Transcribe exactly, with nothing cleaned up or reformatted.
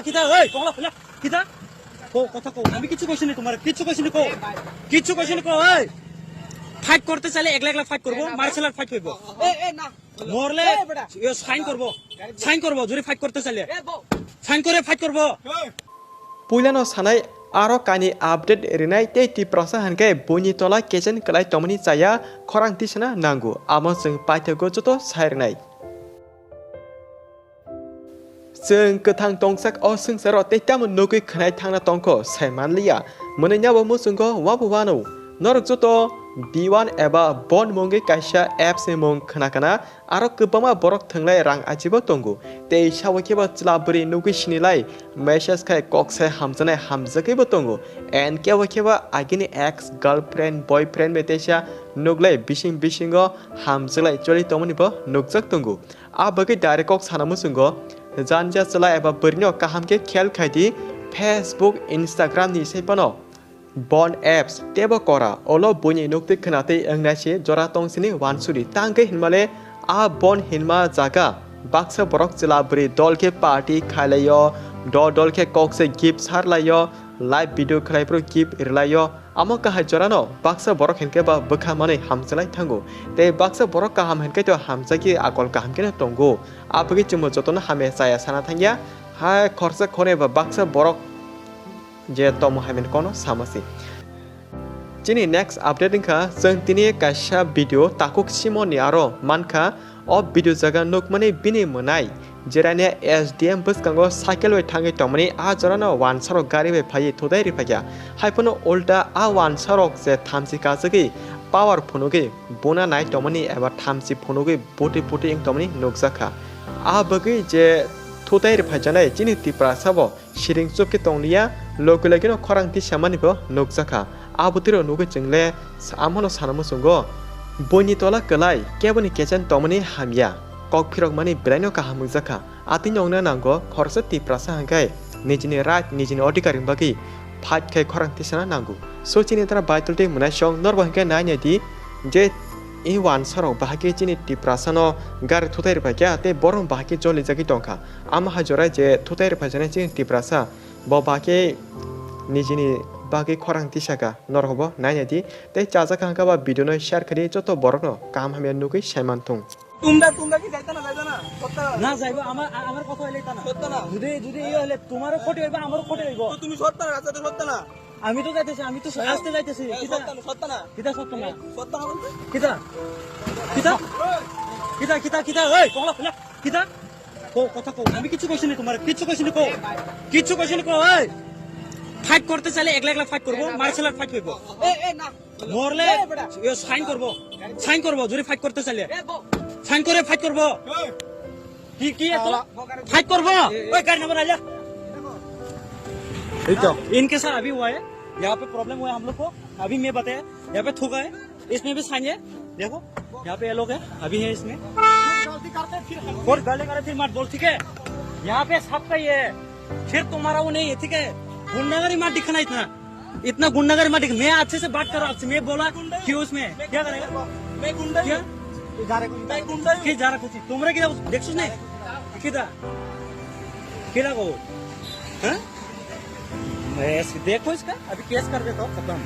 কিতা, এই, কমলা, কমলা, কিতা? কো, কথা কো, আমি কিচ্ছু কইছি না তোমার, কিচ্ছু কইছি না কো, কিচ্ছু কইছি না কো, এই। ফাইট করতে চাইলে একলা একলা ফাইট করবো, মার্শাল আর্ট ফাইট করবো। এ, এ, না। মরলে, এ, বেটা। ইয়ে, সাইন করবো, সাইন করবো, যদি ফাইট করতে চাইলে। এ, বউ। সাইন করে ফাইট করবো। Puilano sanai aro kaini update rinai tei Tiprasa hinkhe buini tola kechen kwlai tongmani chaya khorang tisana nango, amo chwng paithago joto sai rwnai. Chwng kwthang tongsak o swngcharo tei tamo nugwi khwnai thangna tongkho sai manliya. Mwnwi nabo muchungo wabo wano. Norok joto B one eba Bon mungwi kaisa apps ni mung khna kana, aro kwbangma borok thwnglai rang achibo tongo. Tei sabo khe bo chwla bwrwi nugwi sinilai message khai kok sai hamjaknai hamjagwibo tongo. And kebo khe bo agini ex girlfriend, boyfriend bai teisa nuglai bising bisingo hamjaklai choli tongmani bo nukjak tongo. A bagwi direct kok sana muchungo, janja chwla eba bwrwino kaham khe khel khai di, Facebook, Instagram ni sai phano Bon apps teibo kora, olo buini nuktwi khwnatwi wngnai se jora tong sini wansuri. Tangkhe hinmale a Bon hinma jaga baksa borok chwla bwrwi dol khe party khailaio, dol dol khe kok se gift sarlaio, live video khlai phuru gift rwlaio. Amo kahai jorano baksa borok hinkhe ba bwkha manwi hamchalai thango, tei baksa borok kaham hinkhe to hamjakhe akol kaham kheno tongo. Abagwi chwngbo jotono hamya chaya sana thangya, hai khorsa khornai ba baksa borok je tomo hai mani kono sama se. Chini next update wngkha, chwng tini kaisa video takhuk Simon ni aro mankha, o video jaga nukmani bini mwnai Jirania S D M bwskango cycle bai thangwi tongmani, a jorano wansarok gari bai phaiwi thutai riphaikha. Haiphano ulta a wansarok je thamchi kachagwi power phunugwi buna nai tongmani eba thamchi phunugwi buti buti wng tongmani nukjakha. A bagwi je thutai riphaijaknai chini Tiprasa bo siring chuk khe tonglia, logi logi no khorang tisamani bo nukjakha. Abotiro nugwi chwngle sa-, amono sana muchungo, buini tola kwlai keboni kechen tongmani hamya, kok phirokmani belaino kaham wngjakha. Atwino wngna nango khoroksa Tiprasa hwnkhe nijini right, nijini odhikar ni bagwi fight khai khorang tisana nango. So chini tara Baitul tei mwnaisong norbo hwnkhe nai nai di je i wansarok bahai khe chini Tiprasa no gari thutai rwbaikha tei borok bahai khe jolijagwi tongkha. Amo hai jora je thutai rwphaijaknai chini Tiprasa, bo ba khe nijini bagwi khorang tisaka, norokbo nai nai di. Tei chajak kha hwnkha ba video no share khaidi, joto borokno kaham hamya nugwi saiman thung. তোমরা, তোমরা কি যাইতা না, যাইতা না? সত্য না? না যাইবো, আমার, আ-, আমার কথা হইলে তা না। সত্য না? যদি, যদি ইয়ে হলে তোমারও ক্ষতি হইবো, আমারও ক্ষতি হইবো। তো তুমি সত্য না, রাস্তাতে সত্য না? আমি তো যাইতেছি, আমি তো আস্তে যাইতেছি। এ, কিতা? সত্য না, সত্য না। কিতা সত্য না? সত্য না বলতে? কিতা? কিতা? কিতা, কিতা, কিতা? এই, কমলা, কমলা, কিতা? কো, কথা কো। আমি কিচ্ছু কইছি না তোমার, কিচ্ছু কইছি না কো। কিচ্ছু কইছি না কো, এই। ফাইট করতে চাইলে একলা একলা ফাইট করবো, মার্শাল আর্ট ফাইট করবো। এ, এ, না। মরলে এ, বেটা। ইয়ে, সাইন করবো। সাইন করবো, যদি ফাইট করতে চাইলে। এ, বউ। সাইন করে ফাইট করবো। কি, কি এত? ফাইট করবো। ওই গাড়ি নাম্বার আইলা। এই তো। इनके साथ अभी हुआ है, यहाँ पे प्रॉब्लम हुआ है हम लोग को। अभी मैं बताया, यहाँ पे थूका है, इसमें भी साइन है। देखो, यहाँ पे ये लोग है, अभी है इसमें। गलती करते फिर हम और गाली करे फिर मत बोल, ठीक है? यहाँ पे सबका ये है, फिर तुम्हारा वो नहीं है, ठीक है? गुंडागरी मत दिखाना इतना, इतना गुंडागरी मत दिख। मैं अच्छे से बात कर रहा हूँ आपसे, मैं बोला गुंडा कि उसमें मैं क्या गुंडा करेगा? हूँ। मैं गुंडा क्या? हूँ। ये जा रहे गुंडा। मैं गुंडा हूँ। क्या जा रहा कुछ? तुमरा क्या देखो नहीं? किधर? किधर को? हाँ? मैं ऐसे देखो इसका, अभी केस कर देता हूँ, खत्म।